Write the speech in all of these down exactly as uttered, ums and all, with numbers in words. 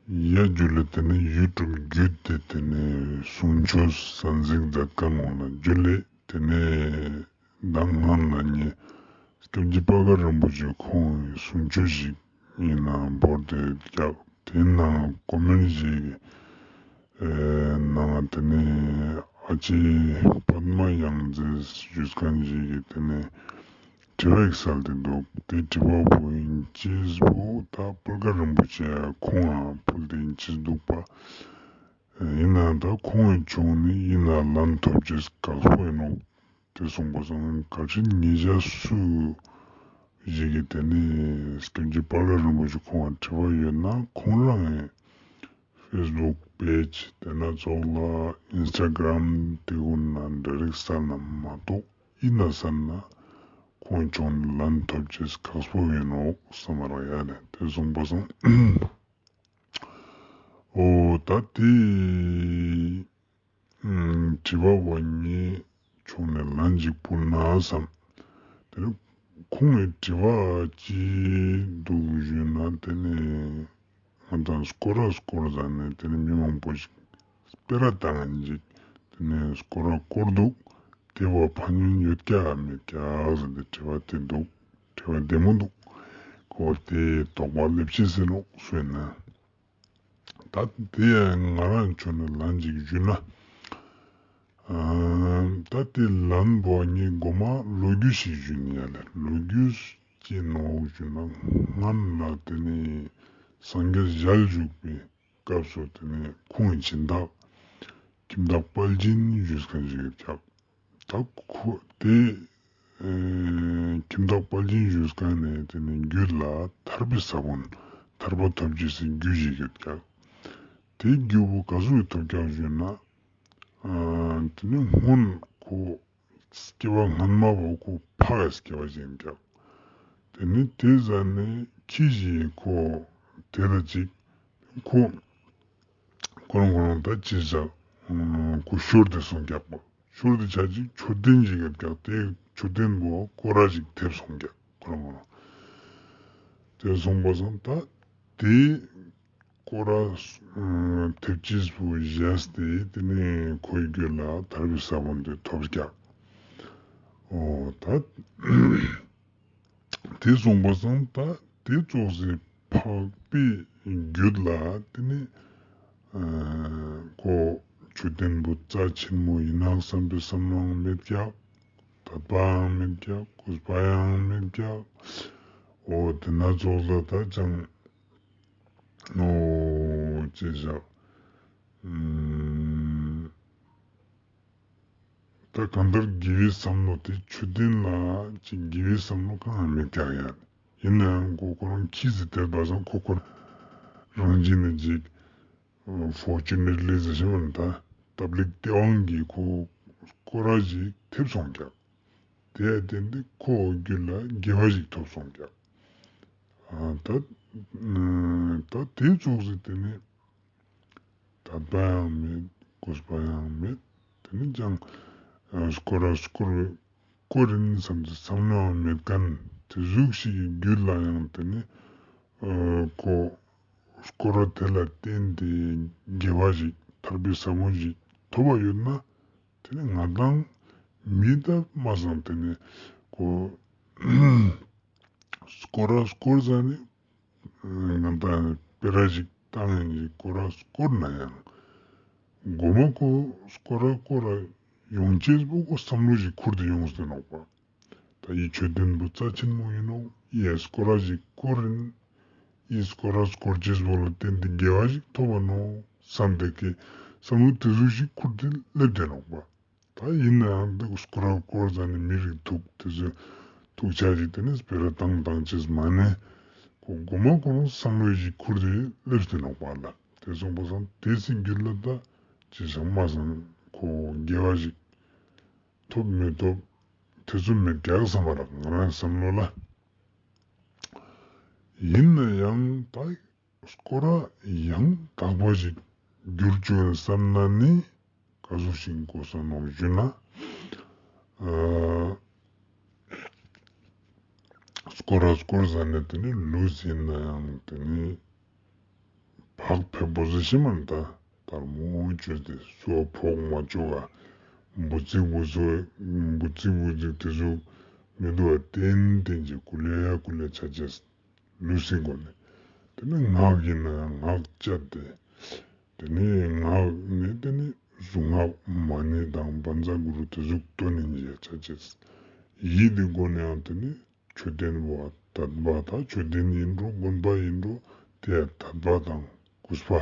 ཡ་ཇུ་ལེ། ཏེ་ནེ་ཡུ་ཊུབ་བརྒྱུད་དེ་ཏེ་ནེ་གསུང་ཆོས་གསན་གཟིགས་མཛད་མཁན་ཀུན་ལ་ཇུ་ལེ། ཏེ་ནེ་མདང་སྔན་ལ་ངས་སྐྱབས་རྗེ་དཔལ་དཀར་རིན་པོ་ཆེ་ཁོང་གི་གསུང་ཆོས་ཤིག་ཡིན་ན་བོར་ཏེ་རྒྱག། ཏེའི་ནང་ཀོ་མེན་ཊ་ཞིག་ནང་ཏེ་ནེ་ཨ་ཅེ་པདྨ་ཡང་རྩེ་ཞུས་མཁན་ཞིག་གི་ཏེ་ནེ་དྲི་བ་ཞིག་སལ་ཏེ་འདུག། ཏེ་དྲི་བ་བོ་ཨིན་ཅེས་པོ་ད་དཔལ་དཀར་རིན་པོ་ཆེ་ཁོང་ང་ཕུལ་ཏེ་ཨིན་ཅེས་འདུག་པ། ཨིན་ནའང་ད་ཁོང་ངི་ཕྱོགས་ནེ་ཨིན་ན་ལན་ཐོབ་ཅེས་ཁག་པོ་ཨིན་ནོག། ཏེ་སོང་པ་སང་གལ་སྲིད་ཉེ་ཞ་སུ་ཞིག་གི་ཏེ་ནེ་སྐྱབས་རྗེ་དཔལ་དཀར་རིན་པོ་ཆེ་ཁོང་ང་དྲི་བ་ཡོད་ན་ཁོང་རང་ངི་ཕེས་བུག་པེཇ་ཏེ་ན་ཙོགས་ལ་ཨིན་སི་ཊ་གྲམ་ཏེ་གུན་ན་ཌའི་རེཀྚ་སལ་ན་མ་གཏོགས་ཨིན་ན་སལ་ན་ཁོང་ངི་ཕྱོགས་ནེ་ལན་ཐོབ་ཅེས་ཁག་པོ་ཨིན་ནོག་སམ་མ་རག་ཡ་ལེ། ཏེ་སོང་པ་སང་འོ་ད་ཏེ་ཨ་དྲི་བ་བོ་ངའི་ཕྱོགས་ནེ་ལན་ཅིག་ཕུལ་ན་སམ། ཏེ་ནེ་ཁོང་ངི་དྲི་བ་ཅི་འདུག་ཞུས་ན་ཏེ་ནེ་ང་དང་སྐོར་ར་སྐོར་ཟ་ནེ་ཏེ་ནེ་མི་མང་པོ་ཞིག་སྤེ་ར་བཏང་ངིན་ཅིག། ཏེ་ནེ་སྐོར་ར་སྐོར་འདུག། ཏེ་བོ་ཕན་ཡོན་ཡོད་ཀྱག་མེད་ཀྱག་ཟེར་ཏེ་དྲི་བ་ཏེ་འདུག། དྲི་བ་བདེ་མོ་འདུག། ཁོ་ཏེ་དོགས་པ་ལེབ་ཅེས་ཨིན་ནོག་སུ་ཨིན་ན། ད་ཏེ་ང་རང་ཕྱོགས་ནེ་ལན་ཅིག་ཞུས་ན། ཨ་ད་ཏེ་ལན་བོ་ངས་གོ་མ་ལོ་རྒྱུས་ཤིག་ཞུས་ནི་ཡ་ལེ། ལོ་རྒྱུས་ཅི་ནོག་ཞུས་ན་སྔན་ལ་ཏེ་ནེ་སངས་རྒྱས་ཞལ་བཞུགས་པའི་སྐབས་སུ་ཏེ་ནེ་ཁོང་ངི་སྦྱིན་བདག་ཁྱིམ་བདག་དཔལ་སྦྱིན་ཞུས་མཁན་ཞིག་ཡོད་ཀྱག། ད་ཁོ་ཏེ་ཨེ་ཁྱིམ་བདག་དཔལ་སྦྱིན་ཞུས་མཁན་ནི་ཏེ་ནེ་རྒྱུད་ལ་ཐར་པའི་ས་བོན་ཐར་པ་ཐོབ་ཅེས་སི་རྒྱུ་ཞིག་ཡོད་ཀྱག། ཏེ་རྒྱུ་བོ་ག་ཟུག་ཐོབ་ཀྱག་ཞུས་ན་ཨ་ཏེ་ནེ་སྔོན་ཁོ་སྐྱེ་བ་སྔན་མ་བོ་ཁོ་ཕག་གི་སྐྱེ་བ་ཞིག་ཨིན་ཀྱག། ཏེ་ནེ་ཏེ་ཟ་ནེ་ཁྱི་ཞིག་ཁོ་ཏེ་ལ་ཅིག་ཁོ་ཁོ་རང་ཁོ་རང་ད་ཅི་ཟ་ཁོ་ཤོར་ཏེ་སོང་ཀྱག་པ། ཤོར་ཏེ་ཆ་ཅིག་མཆོད་རྟེན་ཞིག་ཡོད་ཀྱག། ཏེ་མཆོད་རྟེན་བོ་སྐོར་ར་ཞིག་ཐེབས་སོང་ཀྱག་ཁོ་རང་ཁོ་རང་། ཏེ་སོང་པ་སང་ད་ཏེ་སྐོར་ར་ཨ་ཐེབས་ཅེས་པོ་བཞེས་ཏེ་ཏེ་ནེ་ཁོའི་རྒྱུད་ལ་ཐར་པའི་ས་བོན་ཏེ་ཐོབ་ཀྱག། འོ་ད་ཏེ་སོང་པ་སང་ད་ཏེ་ཙོགས་སི་ཕག་པའི་རྒྱུད་ལ་ཏེ་ནེ་ཨ་ཁོ་མཆོད་རྟེན་བོ་རྩ་ཆེན་མོ་ཨིན་ནོག་སམ་པའི་སམ་བློའང་མེད་ཀྱག། དད་པའང་མེད་ཀྱག། གུས་པའང་མེད་ཀྱག། འོ་ཏེ་ན་ཙོགས་ལ་ད་ཅང་འོ་ཅི་ཟ་ཨ་ད་གང་ལྟར་དགེ་བའི་བསམ་བློ་ཏེ་མཆོད་རྟེན་ལ་ཅིག་དགེ་བའི་བསམ་བློ་གང་ཡང་མེད་ཀྱག་ཡ། ཨིན་ནའང་ཁོ་ཁོ་རང་ཁྱི་ཟེར་ཏེ་བ་སང་ཁོ་ཁོ་རང་བཞིན་ནི་ཅིག་ཨ་ཕོར་ཅུ་ནེཊ་ལི་ཟེར་ཞིག་མ་ནི་ད་སྟབས་ལེགས་སྟེས་དབང་གིས་ཁོ་སྐོར་ར་ཞིག་ཐེབས་སོང་ཀྱག། ཏེ་ཡ་བརྟེན་ཏེ་ཁོ་རྒྱུད་ལ་དགེ་བ་ཞིག་ཐོབ་སོང་ཀྱག། ཨ་ད་ཨ་ད་ཏེ་ཙོགས་སི་ཏེ་ནེ་དད་པ་ཡང་མེད། གུས་པ་ཡང་མེད། ཏེ་ནེ་ཅང་ཨ་སྐོར་ར་སྐོར་སྐོར་ཨིན་སམ་སྟེ་སམ་བློའང་མེད་མཁན་ཏེ་ཟུག་ཞིག་གི་རྒྱུད་ལ་ཡང་ཏེ་ནེ་ཨ་ཁོ་སྐོར་ར་ཏེ་ལ་བརྟེན་ཏེ་དགེ་བ་ཞིག་ཐར་པའི་ས་བོན་ཞིག་ཐོབ་པ་ཡོད་ན་ཏེ་ནེ་ང་དང་མི་ད་མ་སང་ཏེ་ནེ་ཁོ་སྐོར་ར་སྐོར་ཟ་ནེ་ང་དང་སྤེ་ར་ཞིག་བཏང་ཡིན་ཞིག་སྐོར་ར་སྐོར་ན་ཡང་གོ་མ་ཁོ་སྐོར་ར་སྐོར་ར་ཡོང་ཅེས་པོ་ཁོ་སམ་བློ་ཞིག་ཁུར་ཏེ་ཡོངས་ཏེ་ནོག་པ། ད་འི་མཆོད་རྟེན་བོ་རྩ་ཆེན་མོ་ཨིན་ནོག། འི་ཡ་སྐོར་ར་ཞིག་སྐོར་ཨིན། འི་སྐོར་ར་སྐོར་ཅེས་པོ་ལ་བརྟེན་ཏེ་དགེ་བ་ཞིག་ཐོབ་པ་ནོག་སམ་སྟེ་ཀི་སམ་བློ་ཏེ་ཟུག་ཞིག་ཁུར་ཏེ་ལེབས་ཏེ་ནོག་པ། ད་ཨིན་ནའང་ཏེ་སྐོར་ར་སྐོར་ཟ་ནེ་མི་རིགས་ཐུག་ཏེ་ཟུག་ཐུག་ཆ་ཞིག་ཏེ་ནེ་སྤེ་ར་བཏང་བཏང་ཅེས་མ་ནེ་ཁོ་གོ་མ་ཁོ་རང་སམ་བློ་ཞིག་ཁུར་ཏེ་ལེབས་ཏེ་ནོག་པ་ལ། ཏེ་སོང་པ་སང་ཏེ་སི་རྒྱུད་ལ་ད་ཅི་སམ་མ་སང་ཁོ་དགེ་བ་ཞིག་ཐོབ་མི་ཐོབ་ཐེ་ཚོམ་མེད་ཀྱག་སམ་པ་རག་ང་རང་སམ་བློ་ལ། ཨིན་ནའང་ད་སྐོར་ར་ཡང་དག་པ་ཞིག་གྱུར་ཅུག་སམ་ན་ནི་ག་ཟུག་ཞིག་གོས་ས་ནོག་ཞུ་ན། ཨ་སྐོར་ར་སྐོར་ཟ་ནེ་ཏེ་ནེ་ལུས་ཨིན་ནའང་ཏེ་ནེ་ ཧག་ཕེབས་པོ་ཟེར་ཤེས་མ་ནི་ད་དར་མོ་བཅོས་ཏེ་སོ་ཕོག་མ་བཅོ་ག་འབུ་ཙིག་འབུ་ཙིག་འབུ་ཙིག་འབུ་ཙིག་དེ་ཟུག་མི་འདུག་པ་ཏན་ཏན་གྱི་ཀུ་ལེ་ཡ་ཀུ་ལེ་ཆ་ཅེས་ལུས་སི་སྒོ་ནས། དེ་ནས་ངག་གི་ན་ངག་བཅད་དེ། དེ་ནས་ངག་ནས་དེ་ནས་གཟུངས་སྔགས་མ་ཎི་དང་བཛྲ་གུ་རུ་དེ་ཟུག་བཏོན་ནས་ཡ་ཆ་ཅེས། ཡིད་དེ་སྒོ་ནས་ཡང་དེ་ནས་མཆོད་རྟེན་བོ་དད་པ་དང་མཆོད་རྟེན་ཡིན་འགྲོ་དགོན་པ་ཡིན་འགྲོ་དེ་ཡ་དད་པ་དང་གུས་པ།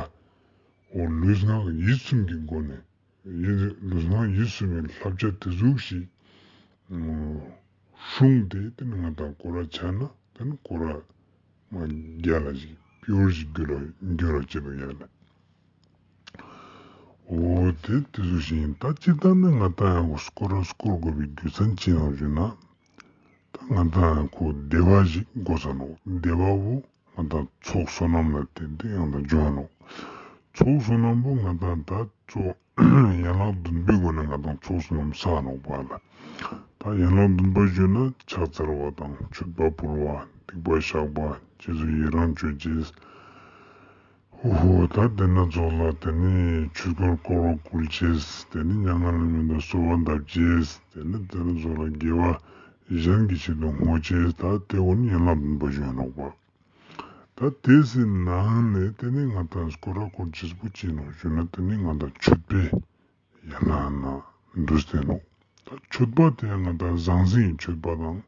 འོ་ལུས་ངག་ཡིད་གསུམ་གྱི་སྒོ་ནས་ཡིད་ལུས་ངག་ཡིད་གསུམ་གྱི་བསླབ་བྱ་དེ་ཟུག་ཞིག་སྲུང་སྟེ་དེ་ནས་ང་དང་སྐོར་ར་ཆ་ན་དེ་ནས་སྐོར་ར་མ་རྒྱལ་ལ་ཞིག་པིའུར་ཞིག་འགྱུར་ར་འགྱུར་ར་ཅི་འདུག་ཡ་ལ། འོ་དེ་དེ་ཟུག་ཞིག་ཡིན། ད་སྤྱིར་བཏང་ནི་ང་དང་ཡང་སྐོར་ར་སྐོར་དགོས་པའི་རྒྱུ་མཚན་ཅི་ནང་ཞུ་ན། ད་ང་དང་ཡང་ཁོ་བདེ་བ་ཞིག་དགོས་ས་ནོག། བདེ་བ་བོ་ང་དང་ཚོགས་བསོད་ནམས་ལ་བརྟེན་ཏེ་ཡང་དང་འབྱུང་ནོག། ཚོགས་བསོད་ནམས་པོ་ང་དང་ད་གཙོ་ཡན་ལག་བདུན་པའི་སྒོ་ནས་ང་དང་ཚོགས་བསོད་ནམས་བསགས་ནོག་པ་ལ། ད་ཡན་ལག་བདུན་པ་ཞུ་ན་ཕྱག་འཚལ་བ་དང་མཆོད་པ་ཕུལ་བ་སྡིག་པ་བཤགས་པ་རྗེས་སུ་ཡི་རང་བཅོ་ཅེས། འོ་ད་དེ་ན་ཚོགས་ལ་དེ་ནས་ཆོས་འཁོར་བསྐོར་བ་བསྐུལ་ཅེས། དེ་ནས་མྱ་ངན་ལས་མི་འདའ་གསོལ་བ་འདེབས་ཅེས། དེ་ནས་དེ་ན་ཚོགས་ལ་དགེ་བ་གཞན་གྱི་ཆེད་དུ་བསྔོ་ཅེས། ད་དེ་བོ་ནི་ཡན་ལག་བདུན་པ་ཞུ་ནོག་པ། ད་དེ་སི་ནང་ནས་དེ་ནས་ང་དང་སྐོར་ར་སྐོར་ཅེས་པོ་ཅི་ནོག་ཞུ་ན་དེ་ནས་ང་དང་མཆོད་པའི་ཡན་ལག་ན་འདུས་ཏེ་ནོག། ད་མཆོད་པ་དེ་ང་དང་ཟང་ཟིང་གི་མཆོད་པ་དང་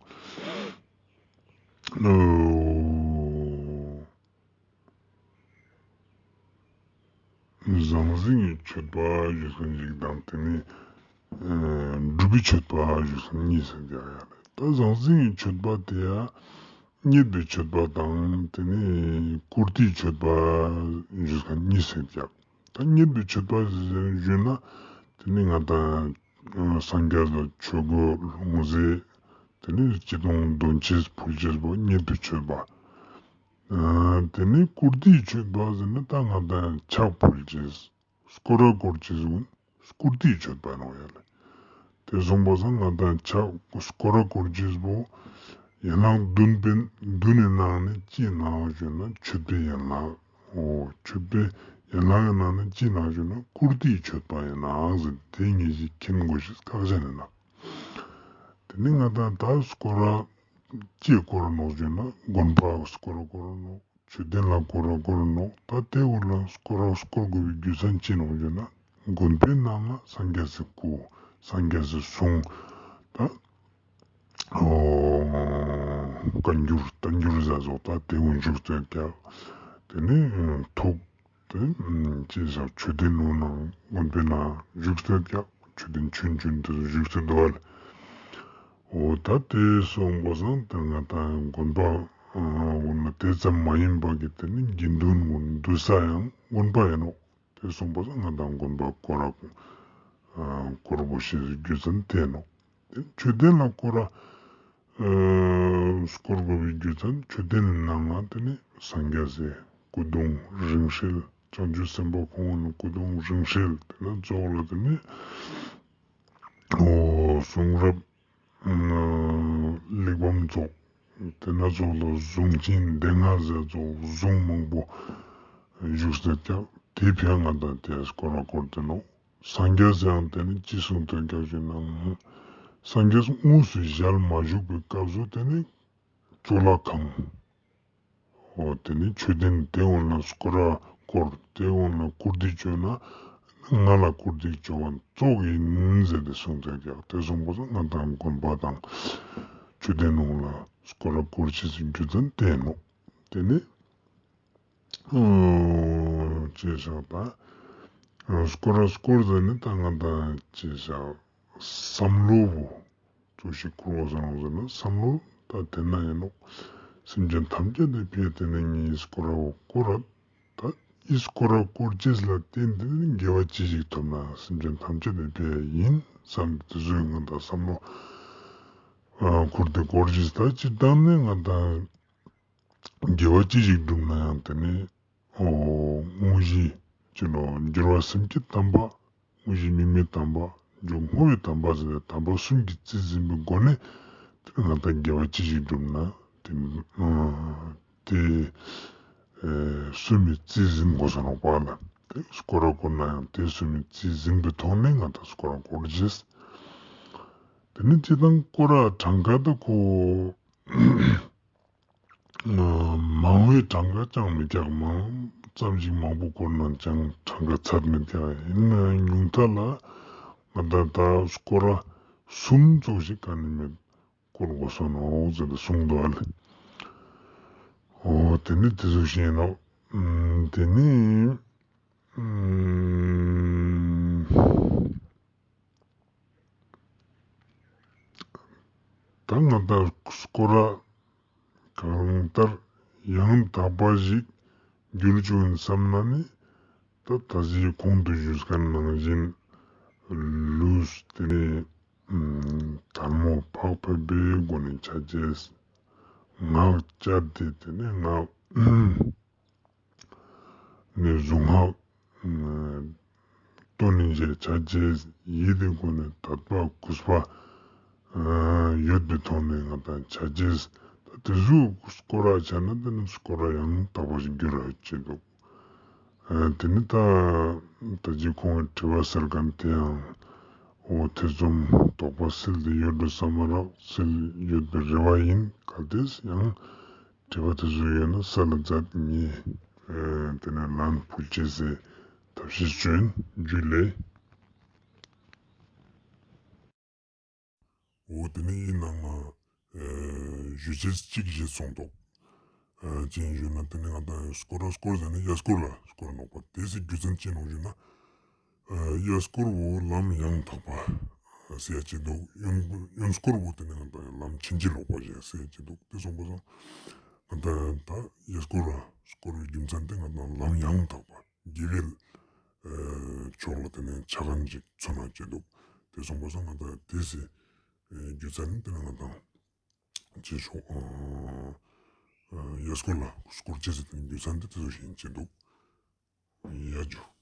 ཟང་ཟིང་གི་མཆོད་པ་ཞུ་མཁན་ཞིག་དང་དེ་ནས་སྒྲུབ་པའི་མཆོད་པ་ཞུ་མཁན་གཉིས་ཟེར་ཡ་ཡ་ལེ། ད་ཟང་ཟིང་གི་མཆོད་པ་དེ་ཡ་རྙེད་པའི་མཆོད་པ་དང་དེ་ནས་བཀུར་སྟིའི་མཆོད་པ་ཞུ་མཁན་གཉིས་ཟེར་ཡ། ད་རྙེད་པའི་མཆོད་པ་ཞུ་ན་དེ་ནས་ང་དང་སངས་རྒྱས་ལ་ཆོས་གོས་ལྷུང་བཟེད་དེ་ནས་སྤྱི་གཏོང་འདོན་ཅེས་ཕུལ་ཅེས་པོ་རྙེད་པའི་མཆོད་པ། ཨ་དེ་ནས་བཀུར་སྟིའི་མཆོད་པ་ཟེར་ན་ད་ང་དང་ཕྱག་ཕུལ་ཅེས་སྐོར་ར་སྐོར་ཅེས་ཀུན་བཀུར་སྟིའི་མཆོད་པ་ནོག་ཡ་ལེ། དེ་སོང་པ་སང་ང་དང་ཕྱག་སྐོར་ར་སྐོར་ཅེས་པོ་ཡན་ལག་བདུན་པའི་བདུན་ནི་ནང་ནས་ཅི་ནང་ཞུ་ན་མཆོད་པའི་ཡན་ལག། འོ་མཆོད་པའི་ཡན་ལག་གི་ནང་ནས་ཅི་ནང་ཞུ་ན་བཀུར་སྟིའི་མཆོད་པ་ཡིན་ནའང་ཟེར་དེ་ངེས་ཤེས་མཁྱེན་དགོས་ཤེས་ཁག་ཅན་ཡིན་ན། དེ་ནི་ང་དང་ད་སྐོར་ར་ཅི་སྐོར་ར་ནོག་ཞུ་ན་དགོན་པ་སྐོར་ར་སྐོར་ར་ནོག། མཆོད་རྟེན་ལ་སྐོར་ར་སྐོར་ར་ནོག། ད་དེ་བོ་ལ་སྐོར་ར་སྐོར་དགོས་པའི་རྒྱུ་མཚན་ཅི་ནོག་ཞུ་ན་དགོན་པའི་ནང་ང་སངས་རྒྱས་སི་སྐུ་སངས་རྒྱས་སི་གསུང་ད་ཨོ་བཀའ་འགྱུར་བསྟན་འགྱུར་ཟེར་ཙོགས་ད་དེ་ཀུན་བཞུགས་སྟེ་ཀྱག། དེ་ནས་ཐུགས་དེ་ཅི་ཟེར་མཆོད་རྟེན་ནང་ན་དགོན་པའི་ནང་བཞུགས་སྟེ་ཀྱག། མཆོད་རྟེན་ཆུང་ཆུང་དེ་བཞུགས་སྟེ་འདུག་པ་ལེ། འོ་ད་དེ་སོང་པ་སང་དེ་ང་དང་དགོན་པ་འོ་ན་དེ་ཙམ་མ་ཡིན་པ་གི་དེ་ནི་དགེ་འདུན་ཀུན་འདུ་ས་ཡང་དགོན་པ་ཡིན་ནོག། དེ་སོང་པ་སང་ང་དང་དགོན་པ་སྐོར་ར་སྐོར་དགོས་ཤེས་སི་རྒྱུ་མཚན་དེ་ནོག། དེ་མཆོད་རྟེན་ལ་སྐོར་ར་སྐོར་དགོས་པའི་རྒྱུ་མཚན་མཆོད་རྟེན་ནི་ནང་ང་དེ་ནི་སངས་རྒྱས་སི་སྐུ་གདུང་རིང་བསྲེལ་བྱང་ཆུབ་སེམས་དཔའ་ཁོང་ཀུན་ནི་སྐུ་གདུང་རིང་བསྲེལ་དེ་ན་ཙོགས་ལ་དེ་ནི་འོ་གསུང་རབ་གླེགས་བམ་ཙོགས། དེ་ན་ཙོགས་ལ་གཟུངས་ཆེན་སྡེ་ལྔ་ཟེར་ཙོགས་གཟུངས་མང་པོ་བཞུགས་སྟེ་ཀྱག། དེ་ཕི་ཡ་ང་དང་དེ་སྐོར་ར་སྐོར་ཏེ་ནོག། སངས་རྒྱས་སི་ཡང་དེ་ནི་ཅི་གསུངས་ཏེ་ཀྱག་ཞུ་ན་སངས་རྒྱས་དངོས་སུ་ཞལ་མ་བཞུགས་པའི་སྐབས་སུ་དེ་ནི་གཙུག་ལག་ཁང་། འོ་དེ་ནི་མཆོད་རྟེན་དེ་ཀུན་ལ་སྐོར་ར་སྐོར་དེ་ཀུན་ལ་བཀུར་སྟི་བཅོས་ན་ང་ལ་བཀུར་སྟི་བཅོ་བ་ཙོགས་ཡིན་ཟེར་ཏེ་གསུངས་ཏེ་ཀྱག། དེ་སོང་པ་སང་ང་དང་དགོན་པ་དང་མཆོད་རྟེན་ནང་ལ་སྐོར་ར་སྐོར་ཅེས་སི་རྒྱུ་མཚན་དེ་ནོག། དེ་ནི་ཨོ་ཅི་ཟེར་ད་སྐོར་ར་སྐོར་ཟེར་ནི་ད་ང་དང་ཅི་ཟེར་བསམ་བློ་བོ་ཙོགས་ཤིག་འཁོར་བ་སང་ཟེར་ན་བསམ་བློ་ད་དེ་ན་ཡིན་ནོག། སེམས་ཅན་ཐམས་ཅད་དེ་ཕི་ཡ་དེ་ནི་ངའི་སྐོར་ར་བོ་སྐོར་ར་ད་ཨི་སྐོར་ར་སྐོར་ཅེས་ལ་བརྟེན་ཏེ་ནི་དགེ་བ་ཅི་ཞིག་ཐོབ་ན་སེམས་ཅན་ཐམས་ཅད་དེ་ཕི་ཡ་ཡིན་བསམ་དེ་ཟུག་ང་དང་བསམ་བློ་འཁོར་ཏེ་སྐོར་ཅེས་ད་སྤྱིར་བཏང་ནི་ང་དང་དགེ་བ་ཅི་ཞིག་བསྒྲུབ་ན་ཡང་དེ་ནི་འོ་དངོས་གཞི་ཅི་ནོག་འགྱུར་བ་སེམས་བསྐྱེད་དམ་པ། དངོས་གཞི་དམིགས་མེད་དམ་པ། མཇུག་བསྔོ་བའི་དམ་པ་ཟེར་ཏེ་དམ་པ་གསུམ་གྱི་རྩིས་ཟིན་པའི་སྒོ་ནས་དེ་ང་དང་དགེ་བ་ཅི་ཞིག་བསྒྲུབ་ན་དེ་དེ་ ཨེ་སུམ་མི་རྩིས་ཟིན་དགོས་ས་ནོག་པ་ལ། ཏེ་སྐོར་ར་སྐོར་ན་ཡང་ཏེ་སུམ་མི་རྩིས་ཟིན་པའི་ཐོག་ནེ་ང་དང་སྐོར་ར་སྐོར་ཅེས། ཏེ་ནེ་སྤྱིར་བཏང་སྐོར་ར་གྲངས་ཀ་ད་ཁོ་མང་བའི་གྲངས་ཀ་ཅང་མི་རྒྱག། མང་ཙམ་ཞིག་མང་པོ་སྐོར་ན་ཅང་གྲངས་ཀ་ཚད་མི་རྒྱག། ཡིན་ནའང་ཉུང་མཐའ་ལ་ང་དང་ད་སྐོར་ར་སུམ་ཙོགས་ཤིག་ག་ནེ་མེད་སྐོར་དགོས་ས་ནོག་ཟེར་ཏེ་གསུངས་འདུག་ཨ་ལེ། འོ་ཏེ་ནེ་ཏེ་ཙོགས་ཤིག་ཨིན་ནོག། ཨམ་ཏེ་ནེ་ཨམ་ད་ང་དང་སྐོར་ར་གང་ལྟར་ཡང་དག་པ་ཞིག་འགྱུར་ཅུག་ཨིན་བསམ་ན་ནི། ད་ད་ཅི་གོང་དུ་ཞུས་ཁན་ནང་བཞིན་ལུས་ཏེ་ནེ་ཨམ་དལ་མོ་བག་ཕེབས་པའི་སྒོ་ནེ་ཆ་ཅེས། ངག་བཅད་དེ་ཏེ་ནེ་ངག་ནེ་གཟུངས་སྔགས་བཏོན་ནེ་ཆ་ཅེས། ཡིད་དེ་སྒོ་ནེ་དད་པ་གུས་པ་ཡོད་པའི་ཐོག་ནེ་ང་དང་ཆ་ཅེས། ད་ཏེ་ཟུག་སྐོར་ར་ཆ་ན་ཏེ་ནེ་སྐོར་ར་ཡང་དག་པ་ཞིག་འགྱུར་ར་ཅེས་འདུག། ཨ་ཏེ་ནེ་ད་ད་ཅི་ཁོང་གི་དྲི་བ་ཟེར་ཁན་ཏེ་ཡང་འོ་ཐེ་ཚོམ་དོགས་པ་སེལ་ཏེ་ཡོད་འགྲོ་བསམ་མ་རག། སེལ་ཡོད་པའི་རེ་བ་ཡིན། གལ་ཏེ་ཡང་དྲི་བ་ཏེ་ཚོ་ཡོད་ན་སལ་ལ་མཛད། ངས་ཨ་ཏེ་ནེ་ལན་ཕུལ་ཅེས་སི་ཐབས་ཤེས་ཅོ་ཨིན། འཇུ་ལེ། འོ་ཏེ་ནེ་ཨི་ནང་ང་ཨ་ཞུ་ཅེས་ཅིག་ཞིག་སོང་འདུག། ཨ་ཅི་ཨིན་ཞུ་ན་ཏེ་ནེ་ང་དང་སྐོར་ར་སྐོར་ཟེར་ན་ཡ་སྐོར་ལ་སྐོར་ནོག་པ། ཏེ་སི་རྒྱུ་མཚན་ཅི་ནོག་ཞུ་ན། ཨ་ཡ་སྐོར་བོ་ལམ་ཡང་དག་པ་ཟེར་ཡ་ཅིག་འདུག། གཡོན་གཡོན་སྐོར་བོ་ཏེ་ནེ་ང་དང་ལམ་ཕྱིན་ཅི་ལོག་པ་ཟེར་ཡ་ཅིག་འདུག། ཏེ་སོང་པ་སང་ང་དང་ད་ཡ་སྐོར་ར་སྐོར་བའི་རྒྱུ་མཚན་ཏེ་ང་དང་ལམ་ཡང་དག་པ་དགེ་བའི་ཨ་ཕྱོགས་ལ་ཏེ་ནེ་ཆ་ཁན་ཅིག་མཚོན་ན་ཅིག་འདུག། ཏེ་སོང་པ་སང་ང་དང་ཏེ་སི་ཨ་རྒྱུ་མཚན་ཏེ་ནེ་ང་དང་ཅི་ཤོག་ཨ་ཡ་སྐོར་ལ་སྐོར་ཅེས་སི་ཏེ་ནེ་རྒྱུ་མཚན་ཏེ་ཏེ་ཟུག་ཞིག་ཨིན་ཅིག་འདུག། ཡ་ཇུ།